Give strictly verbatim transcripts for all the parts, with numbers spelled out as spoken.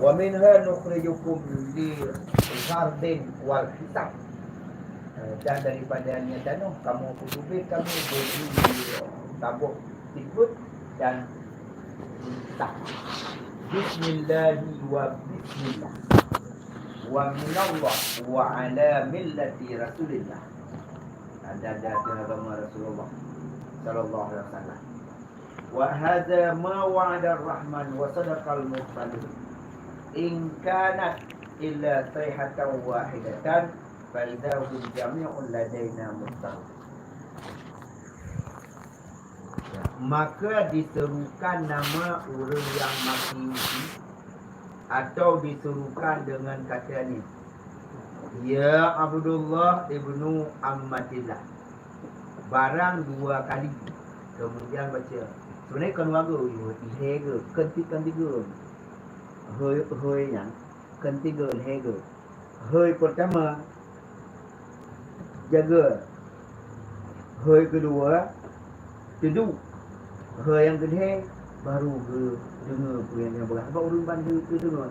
Wa minha nukhrijukum li ghardin wal hisab. Eh, dan daripada nyan tanoh kamoe peuteubiet kamoe bagi taboh sikut dan hisab. Bismillahi wa bismillah. Wa minallah wa ala millati Rasulillah. Dan dari agama Rasulullah sallallahu alaihi wasallam. Wa hadza ma wa'ada Rahman wa sadaqal mursalun. In kanat illa sayhatan wahidatan fa idza hum jami'un ladaina muhdarun. Maka diserukan nama ureuëng nyang mati nyan, atau diserukan dengan kata nyan, "Ya Abdullah ibnu Ammatillah." Barang dua kali. Kemudian baca. Sebenarnya kan dua go, lhèe go, kan ti-, kan tiga. Hôi, hôi nyan, kan tiga, lhèe go. Hôi pertama, jaga. Hôi kedua, teduek. Hôi nyang keulhèe, baru geudeungoe peue nyang geupeugah. Bak ureueng ban geudeungoe.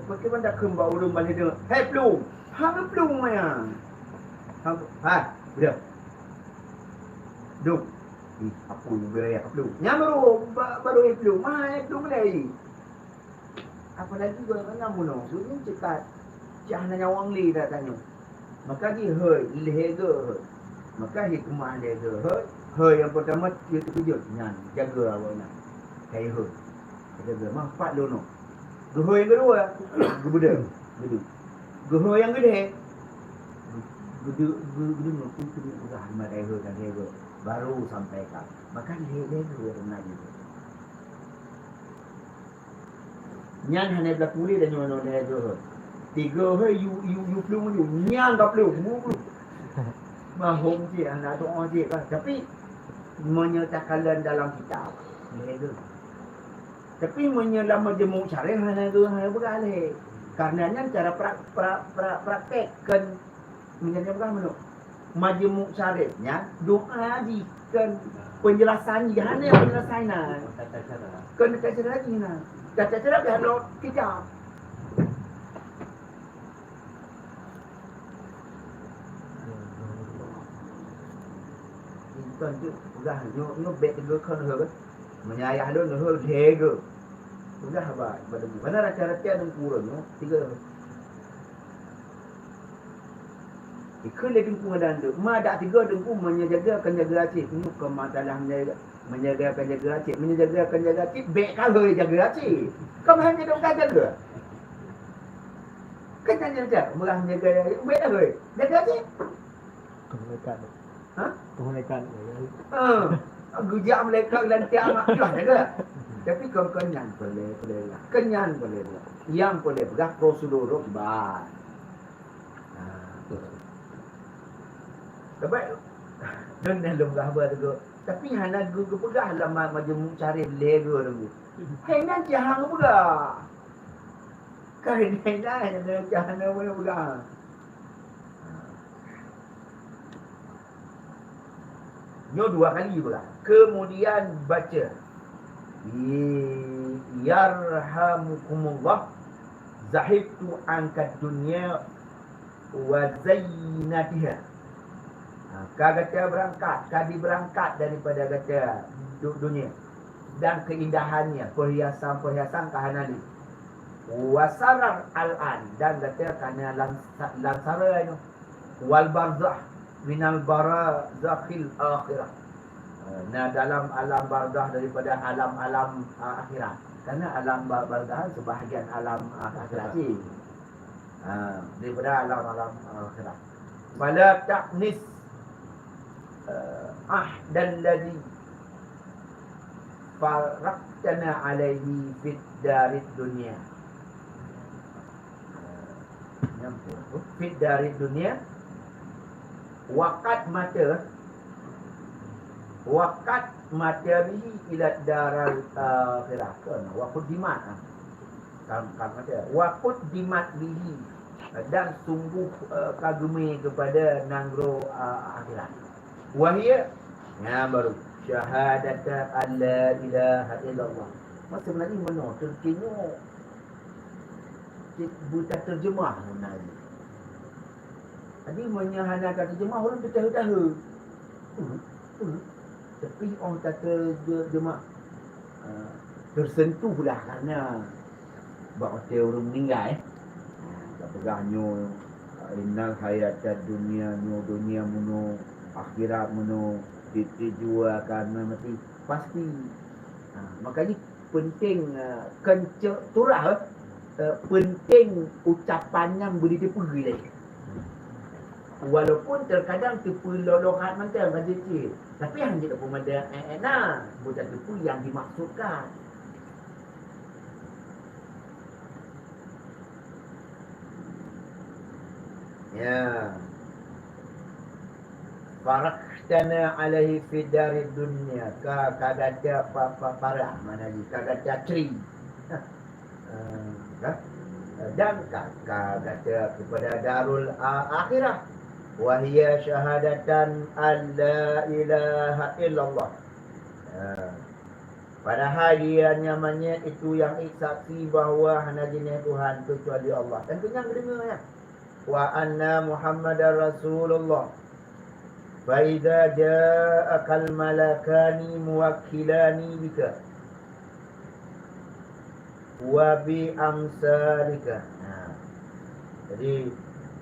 Bagaimana kheun bak ureueng ban geudeungoe? "Hai plueng!" Ha, geuh plueng maya. Ha, ha, udah. Duek. Ih, apui bubé raya plueng. Nyan baru, ba-, baru plueng. Mah plueng lé. Apalagi gobnyan bunoe, gobnyan ceukat, cah na nyawöng lé that tanyoe. Maka jih hôi, lhèe go hôi. Maka hikmah lhèe go hôi, hôi nyang peurtama jeuet teukeujot, nyan jaga awaknyan. Hai hôi. Jaga, mah pat lôn nyoe. Geuhôi nyang keudua, geubeudôh, geuduek. Geuhôi nyang keulhèe, geudu-, geu-, geudeungoe peue keuneuk peugah di mata hôi dan lhèe go. Baru sampai ka. Maka lhèe, lhèe go na jih. Nyan hana beulaku lé dan nyoe lhèe go. Tiga hôi yu, yu, yu plueng yu. Nyan ka plueng. Mahom cit, hana doa cit lah. Tapi, meunyoe takalon dalam kitab, lhèe go. Tapi, meunyoe lam Majmu' Syarif, hana go, hana peugah lé. Karena nyan cara pra-, pra-, pra-, praktek, kan Meunyoe peugah meunoe, Majmu' Syarif nyan doa jih, kon penjelasan jih, hana penjelasan na. Tata cara. Kon tata cara jih na. Tata cara pih lôn kitab. Kon tu peugah nyoe, nyoe bèk teugeuh kon heueh. Meunyoe ayah lôn heueh lhèe go. Peugah ba, ba teungku. Mana rakan-rakan teungku ureueng nyoe, tiga. Ikheun lé teungku ngon aneuk, ma dak tiga teungku, meunyoe jaga akan jaga aci. Nyoe keu masalah menjaga, menjaga akan jaga aci. Meunyoe jaga akan jaga aci, bèk ka lheueh jaga aci. Ka meuhan jaga bukan jaga. Kan nyan jaga, meurah menjaga, bèk ka lheueh jaga aci. Keumalaikat. Ha? Keumalaikat. Ha. Geujak malaikat lantak mak tuah jaga. Tapi kon, kon nyan peureulèe, peureulèe lah. Kon nyan peureulèe lah. Nyang peureulèe peugah prosedur kiban. Ha. Tebai. Dan dah lôn peugah haba teugok. Tapi hana geu-, geupeugah lam ma-, Majmu' Syarif lhèe go teungku. Hai nyan cit hana geupeugah. Kan hai nyan cit hana geupeugah. Nyoe dua kali peugah. Kemudian baca, "Yarhamukumullah, zahibtu ankad dunya wa zainatiha." Ha, ka gata beurangkat, ka dibeurangkat daripada gata du-, dunia dan keindahannya, perhiasan-perhiasan ka hana lé. Wa sarar al-an, dan gata ka na lam sa-, lam sara nyoe. Wal barzakh minal barazakhil akhirah. Eh, na dalam alam barzakh daripada alam-alam, ah, akhirat. Karena alam ba-, barzakh sebahagian alam, ah, akhirat cit. Ha, daripada alam-alam, ah, akhirat. Fala ta'nis, eh, ahdal ladzi faraqtana alaihi fid darid dunya. Nyang tu, fid darid dunya, waqad mata, waqad mata bihi ila daral akhirah. Kan, wa quddimat, ah. Kan, kan mata. Wa quddimat bihi, dan sungguh, eh, ka geumé keupada nanggroe, eh, akhirat. Wa hiya, nyan baru, syahadata an la ilaha illallah. Masa sebenarnya meunoe, teuntèe nyoe beutateurjeumah meunan. Jadi, meunyoe hana tateurjeumah, ulôn teutahe-tahe. Peue? Peue? Tapi óh tateurjeumah, ah, teusentuh lah karena bak watée ureuëng meuninggai. Ah, tapeugah nyoe, innal hayatad dunya, nyoe donya meunoe, akhirat meunoe, tiep-tiep jua ka na maté. Pasti. Ah, makajih penting, eh, keuncok turah, eh, penting ucapan nyan bri teupeue lé. Walaupun terkadang teupeue loloh hat mantong ka jeuet cit, tapi hana jeuet peumada, eh, eh, na, buta teupeue yang dimaksudkan. Ya. Faraktana alaihi fid darid dunya. Ka, ka gata pa, pa, parah, mana lagi? Ka gata cri. Eh, ka? Dan ka, ka gata kepada darul a-, akhirah. Wahia syahadatan an la ilaha illallah. Ya. Padahai dia nyang manyét itu nyang ék saksi bahwa hana jinéh Tuhan keucuali Allah. Dan keu nyang geudeungoe nyan. Wa anna Muhammadar Rasulullah. Fa idza ja'akal malakani muwakkilani bika wa bi amsalika. Nah. Jadi,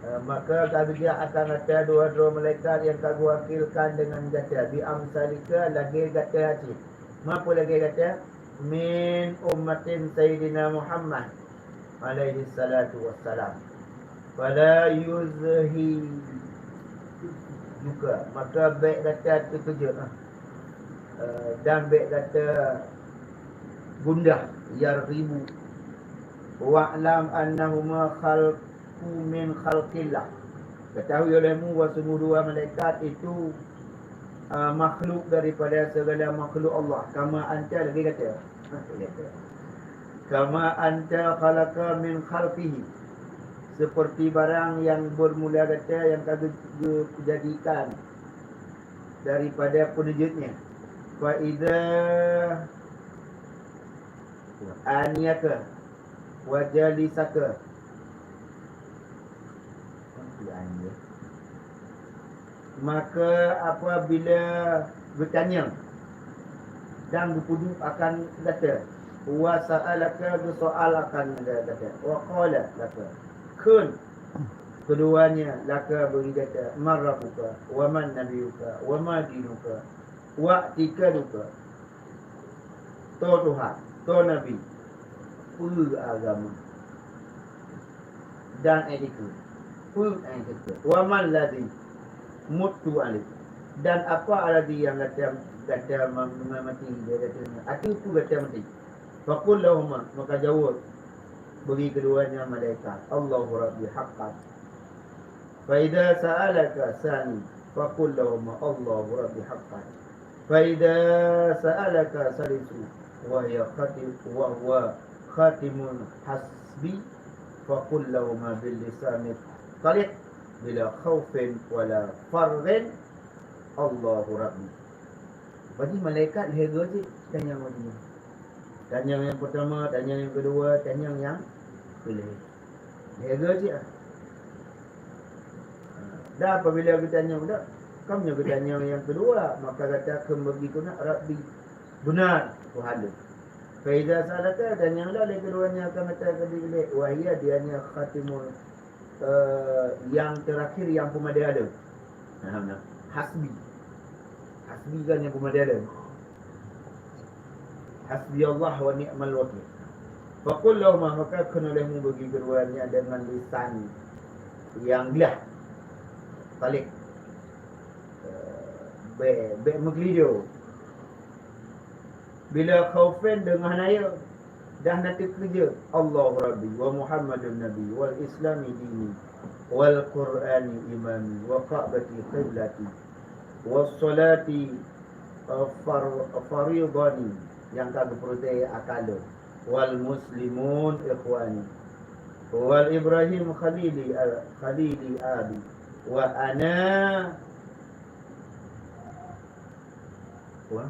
eh, maka ka geujak akan gata dua droe malaikat nyang ka geuwakilkan deungon gata, bi amsalika, lagée gata cit. Meupeue lagée gata? Min ummatin Sayyidina Muhammad alaihi salatu wassalam. Fala yuzhi yuka, maka bék gata teukeujot, ah, eh, dan bék gata gundah, yarribu. Wa'lam annahuma khalqu min khalqillah. Ketahui olehmu bahwa sungguh dua malaikat itu, ah, makhluk daripada segala makhluk Allah. Kama anta, lagée gata. Kama anta khalaqa min khalqihi. Seperti barang yang bermula gata yang ka ge-, ge-, jadikan daripada peuneujeuetnya. Fa idza aniyaka wa jalisaka. Maka apabila geutanyong dan geupeuduek akan gata, wa sa'alaka, geusoal akan gata, wa qala laka, kheun keduanya laka, bagi gata, man rabbuka, wa man nabiyuka, wa ma dinuka, wa i'tiqaduka, toh Tuhan, toh Nabi, peue agama, dan iktikad, peue iktikad. Wa man ladzi mutu alaih, dan apa aladzi yang gata, gata ma-, ma-, mati, dia kata, ateueh peue gata mati. Faqul lahuma, maka jaweueb bagi keduanya malaikat, Allahu Rabbi haqqan. Fa idza sa'alaka tsani, faqul lahuma, Allahu Rabbi haqqan. Fa idza sa'alaka tsalisu, wa hiya khati-, wa huwa khatimul hasbi, faqul lahuma bil lisanit taliq, bila khaufin wala farrin, Allahu Rabbi. Berarti malaikat lhèe goe cit tanyong lagèe nyoe. Tanyong nyang peutama, tanyong nyang keudua, tanyong nyang keulhèe. Lhèe goe cit ah. Dan apabila geutanyong dak, kam nyoe geutanyong nyang keudua, maka gata kheun bagi keunan, Rabbi, beuna Tuhan lôn. Fa idza sa'alaka, tanyong lom lé keudua nyan ka gata keudeh, wa hiya, dia nyan khatimul, eh, nyang teurakhir nyang peumada lom. Nah, nah. Hasbi. Hasbi kan nyang peumada lom. Hasbiyallah wa ni'mal wakil. Faqul lahuma, maka kheun olehmu bagi keudua nyan deungon lisan nyang glah. Taliq. Eh, bèk, bèk meugeulidô. Bila khaufin deungon hana yö, dan na teukeujot, Allahu Rabbi, wa Muhammadun Nabi, wal Islami dini, wal Qur'ani imami, wa Ka'bati qiblati, was salati, eh, far-, faridhani, nyang ka geupeurintah akan lôn, wal muslimun ikhwani, wal Ibrahim khalili, eh, khalili abi, wa ana Wah.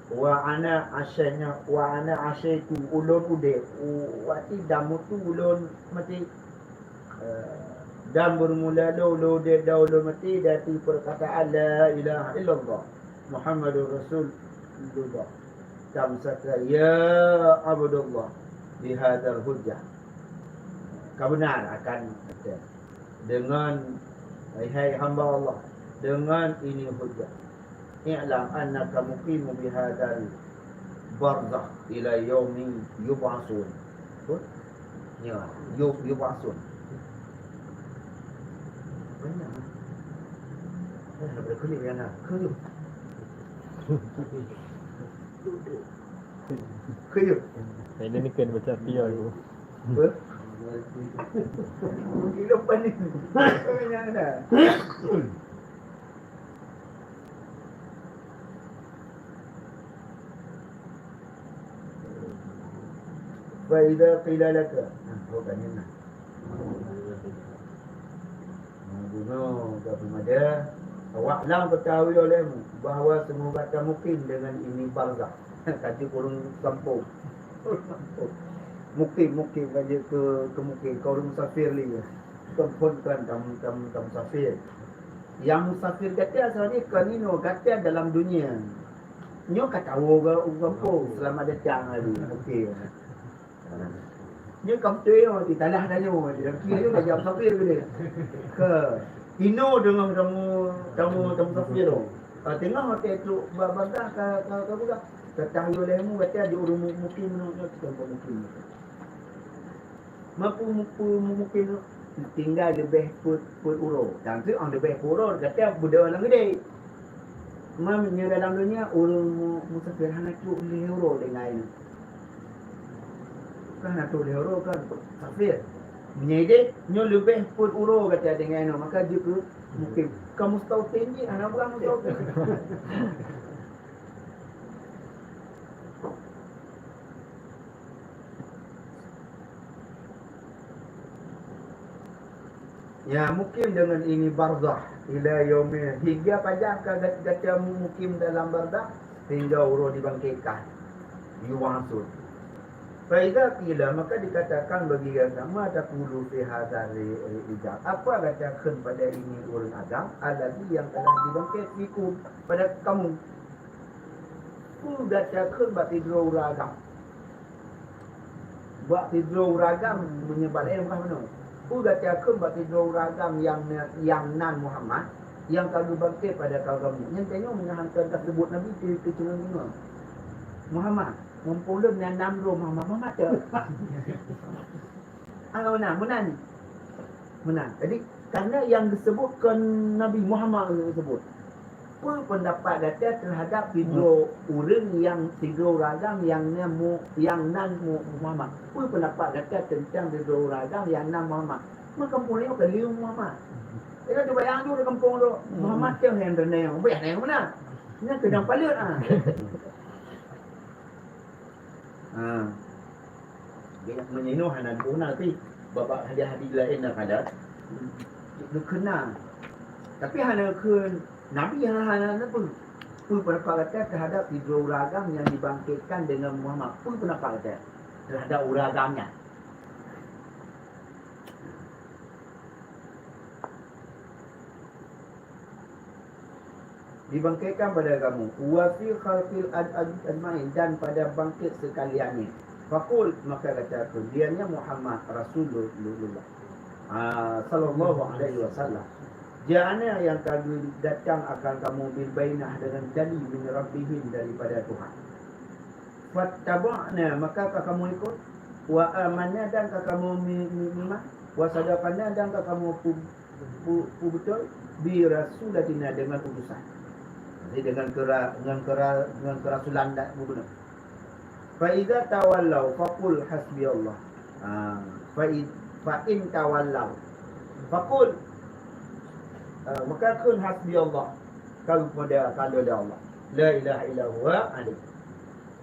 Wa ana asyai-, wa ana asyaitu, ulôn udeb. U-, wati dan mutu ulôn maté. Eh, dan beureumola lôn, lôn udeb dan ulôn maté dari perkataan la ilaha illallah Muhammadur Rasulullah. Tamsaka ya Abdullah bihadzal hujjah. Kau benar akan dengan, hai hamba Allah, dengan ini hujjah. I'lam annaka muqimun bihadzal barzakh ila yaumi yub'atsun. Betul? Ya, yub-, yub'atsun. Banyak. Eh, ada kulit yang nak. Kau tu. Kau tu. Ini ni kan macam pion tu. Apa? Gila panik. Kau yang nak. Fa idza qila laka. Nah, oh, kan nyan nah. Nah, bunoe ka peumada, wa'lam, ketahui olehmu bahwa semoga kamu mukim dengan ini barzakh. Ka jeuet ureueng gampông. Mukim, mukim, ka jeuet keu, keu mukim, ka ureueng musafir lé. Bukan, bukan, bukan, tam, tam, tam musafir. Nyang musafir gata sebenarnya kon inoe gata dalam dunia. Nyoe ka tawoe u gampông, selamat datang laju. Okey. Nyoe ka beutôi nyoe, di tanah tanyoe, di kaki nyoe ka jak musafir ke dia. Ke inoe deungon tamu, tamu, tamu musafir tu. Ka teungoh watèe trok ba-, bagah ka, ka, ka peugah. Ka tayoe lé mu gata di ureueng mu-, mukim nyoe, nyoe bukan pemukim. Meupeu-, meupeu-, meumukim tinggai leubeh peuet, peuet uroe. Dan tu ang leubeh peuet uroe, gata beudôh lam keudè. Meunyoe dalam donya, ureueng mu-, musafir hana trok lhèe uroe tinggai nyoe. Kan hana trok lhèe uroe kan musafir. Meunyoe ideh, nyoe leubeh peuet uroe gata tinggai nyoe, maka jeuet keu mukim. Ka mustautin jih, hana bukan mustautin. Ya, mukim dengan ini barzakh ila yaumil, hingga pajan ka gat-, gata mukim dalam barzakh, hingga uroe dibangkitkan. Yub'atsun. Fa idza qila, maka dikatakan bagi gata, "Ma taqulu fi hadzal ri-, ri-, rijal?" Apa gata kheun pada ini ureueng agam, alladzi yang telah dibangkit, fikum, pada kamu? Peue gata kheun bak sidroe ureueng agam? Bak sidroe ureueng agam meunyoe bak laén meunan. Peue gata kheun bak sidroe ureueng agam nyang, nyang nan Muhammad, nyang ka geubangkét pada kamoe? Nyan tanyoe meunyoe hana taseubut Nabi teu-, teuceungeung deungoe. Muhammad, mumpung lôn na nam droe Muhammad, Muhammad teu. Ah, meunan, meunan. Meunan. Jadi, karena nyang geuseubut kon Nabi Muhammad geuseubut. Peue peundapat gata teuhadap sidroe ureueng nyang sidroe ureueng agam nyang nan mu-, nyang nan mu-, Muhammad? Peue peundapat gata teuntang sidroe ureueng agam nyang nan Muhammad? Meukampung nyoe ka lheueh Muhammad. Ina cuba nyang tu di kampung tu, Muhammad teuh nyang teuneng, bèk nyang meunan. Nyan keudang paleuet, ah. Ha. Jadi, meunyoe hana guna pih, babah hadis-hadis laén nyang ada, geukheun na. Tapi hana kheun Nabi, hana, hana, hana peue. Peue peundapat gata teuhadap sidroe ureueng agam nyang dibangkitkan deungon Muhammad? Peue peundapat gata teuhadap ureueng agam nyan? Dibangkitkan pada kamu, wa fi khalqil ad-, ad-, ajma'in, dan pada bangkit sekaliannya. Faqul, maka kata aku, dianya Muhammad Rasulullah, ah, sallallahu alaihi wasallam. Ja'ana, yang ka datang akan kamu, bil bainah, dengan dalil, min rabbihim, daripada Tuhan. Fattaba'na, maka ka kamu ikut, wa amanna, dan ka kamu mi-, mi-, iman, wa sadaqana, dan ka kamu pu-, pu-, peubeutôi, bi rasulatina, dengan utusan. Jadi dengan kera-, dengan kera-, dengan kerasulan dak gubernur. Fa idza tawallau faqul hasbiyallah. Ha, fa id-, fa in tawallau faqul, ha, maka kheun hasbiyallah. Ka lôn peugah, ka lôn peugah Allah. La ilaha illa huwa alaihi.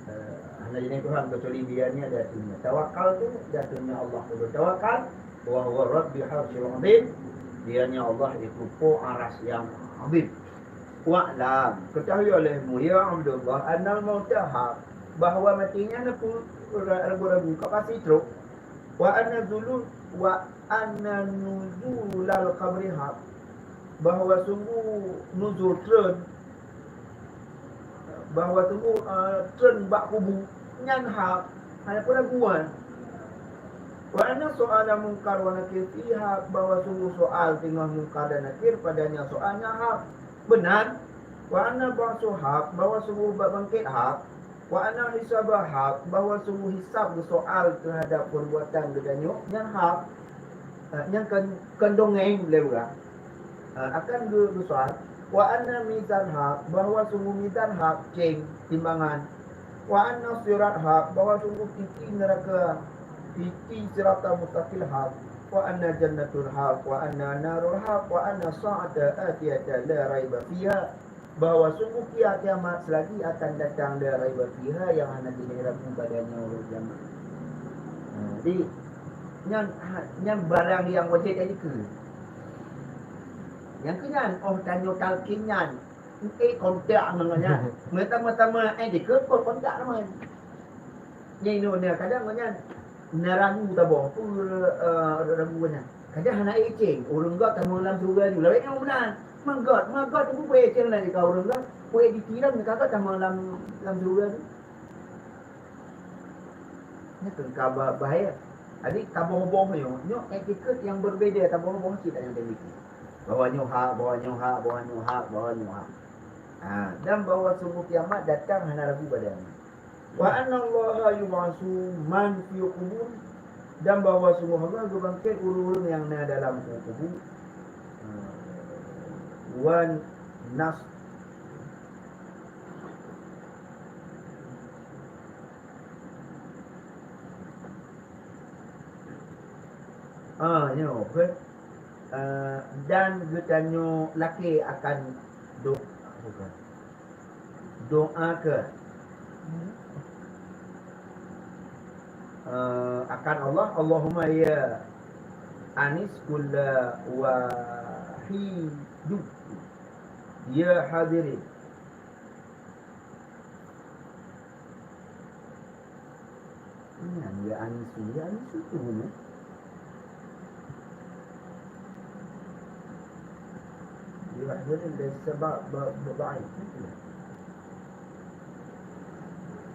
Eh, hana jinoe Tuhan kecuali Dia nyan, di ateueh Nya tawakkaltu, di ateueh Nya Allah ulôn tawakal, wa huwa rabbil arsyil azim, Dia nyan Allah di keupo aras nyang azim. Wa'lam, ketahui olehmu, ya Abdullah, annal mauta haq, bahwa mati nyan na pu-, ra-, ragu-ragu, ka pasti trok. Wa anna zulul, wa anna nuzulal qabri haq, bahwa sungguh nuzul treun, bahwa sungguh, eh, treun bak kubu nyan hak, hana peuraguan. Wa anna su'ala Munkar wa Nakir fiha, bahwa sungguh soal teungoh Munkar dan Nakir padanya soal nyan hak. Beuna, wa anna ba'tsu haq, bahwa sungguh ba-, bangkét hak, wa anna hisaba haq, bahwa sungguh hisab geusoal teuhadap peurbuatan geutanyoe nyan hak, eh, nyan kon, kon dongeng lé ureueng, eh, akan geu-, geusoal, wa anna mizan haq, bahwa sungguh mizan hak, céng, timbangan, wa anna sirat haq, bahwa sungguh titi neuraka, titi siratal mustaqim hak, wa anna jannatul haq, wa anna narul haq, wa anna sa'ata atiyata la raiba fiha, bahwa sungguh kia-, kiamat seulagi akan datang la raiba fiha, nyang hana jeuet ragu padanya uroe kiamat. Ha, jadi, nyan, ha, nyan barang nyang wajéb jikeue. Nyang keu nyan, oh tanyoe talkin nyan, eh, kontak ngon nyan. Meutamah-tamah, eh, jikeue kon kontak ngon nyan. Nyan inoe, kadang ngon nyan na ragu taboh, peue, eh, ragu nyan. Kadang hana éceng, ureueng gét tamong lam syeuruga ju. Lawét nyoe meunan. Meunan gét, meunan gét, teungku peue éceng lagèe ka ureueng gét, peue ditilam ka gét tamong lam, lam syeuruga ju. Nyan keuh ka ba-, bahaya. Jadi, taboh-boh nyoe, nyoe etiket nyang berbeda, taboh-boh cit nyang demikian. Bahwa nyoe hak, bahwa nyoe hak, bahwa nyoe hak, bahwa nyoe hak. Ha, dan bahwa sungguh kiamat datang hana ragu pada nyan. Wa annallaha yub'atsu man fil qubur, dan bahwa sungguh Allah geubangkét ureueng-ureueng nyang na dalam kubu. Ha. Wan nas-, ah, nyoe, okey. Eh, dan geutanyoe lakèe akan do-, bukan. Doa keu, eh, akan Allah, Allahumma ya Anis kulla wahidu, ya hadirin. Nyan ya Anisu, ya Anisu tu guna. Dia, dia ni dari sebab ba-, ba-, baik. Itu.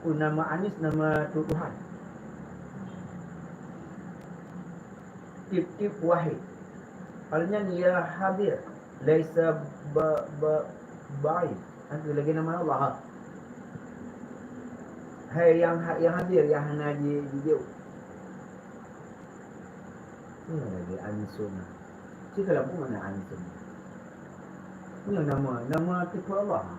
Oh, nama Anis, nama tuduhan. Tip-tip wahid. Artinya ya hadir. Laisa ba-, ba-, baik. Itu lagi nama Allah, ha. Hai yang ha-, yang hadir, yang hana ji-, jijaweueb. Ini lagi Ansun. Cik, kalau pun mana Ansun? Ini nama, nama tipe Allah.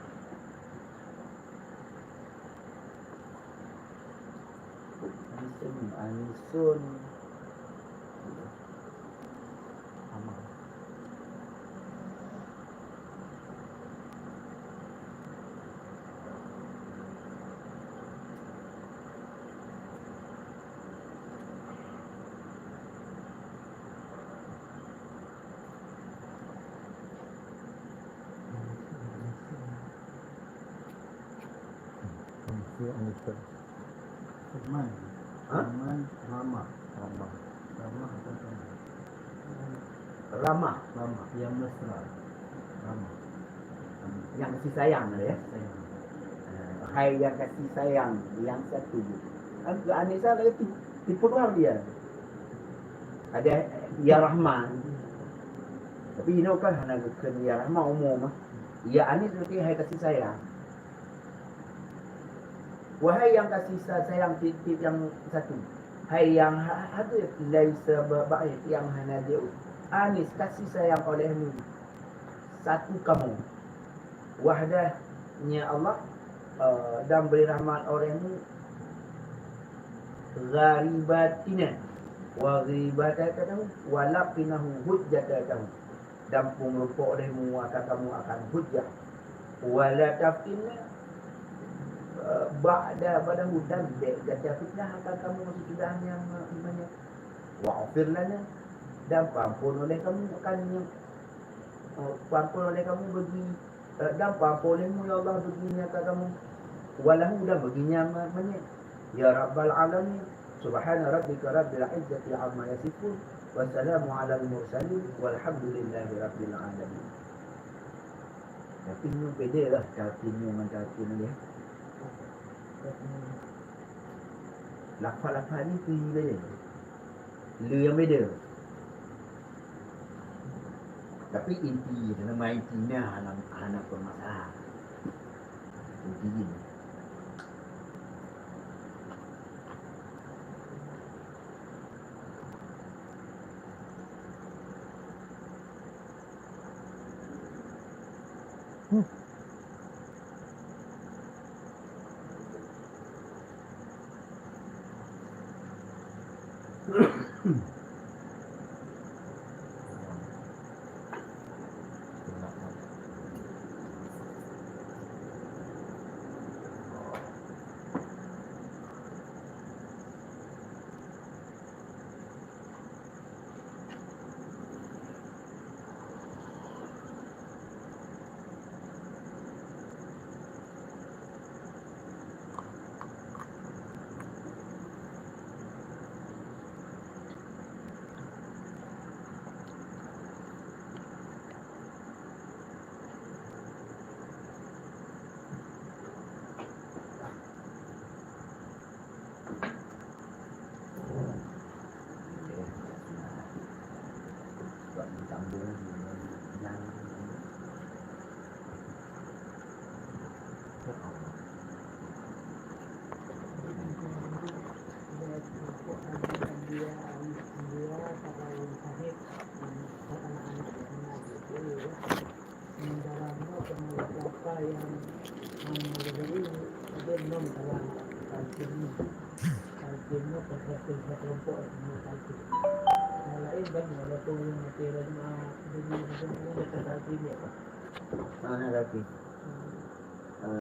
Ansun, Ansun. Sama. Ansun, Ansun. Rahman. Ha? Rahman, Rahmah. Rahmah. Rahmah atau Rahmah? Rahmah. Rahmah. Yang mesra. Rahmah. Yang kasih sayang, ya? Sayang. Ah, hai yang kasih sayang, yang satu. Kan ke Anisa lagi ti-, tipe dua dia. Ada ya Rahman. Tapi inoe kan hana keu ya Rahman umum, ah. Ya Anis berarti hai kasih sayang. Wahai yang kasih sa-, sayang tiep-tiep yang satu. Hai yang ha-, hadir, laisa ba-, ba'id, yang hana jauh. Anis, kasih sayang olehmu satu kamoe. Wahdah, ya Allah, eh, dan beri rahmat olehmu gharibatina wa gharibatatahu wa laqinahu hujjatatahu. Dan peumeurumpok lé mu akan kamoe akan hujjah. Wala taftinna, eh, ba'da ba'dahu, dan bèk gata fitnah akan kamoe sisudah nyan, eh, iman nyan. Waghfir lana, dan peuampôn oleh kamoe akan nyan, eh, peuampôn oleh kamoe bagi Eh, dan peuampoh lé-Mu, ya Allah, beuginya ka kamoe. Walahu, dan beuginya ma-, manyét. Ya Rabbal Alamin. Subhana rabbika rabbil izzati amma yasifun. Wassalamu alal mursalin. Walhamdulillahi rabbil alamin. Tapi nyoe beda lah, tapi nyoe ngon tapi nyoe. Lafaz-lafaz ni pi beda. Le nyang beda. Tapi inti, nama inti na hana, hana permasalahan. Inti ni. Mana lagi?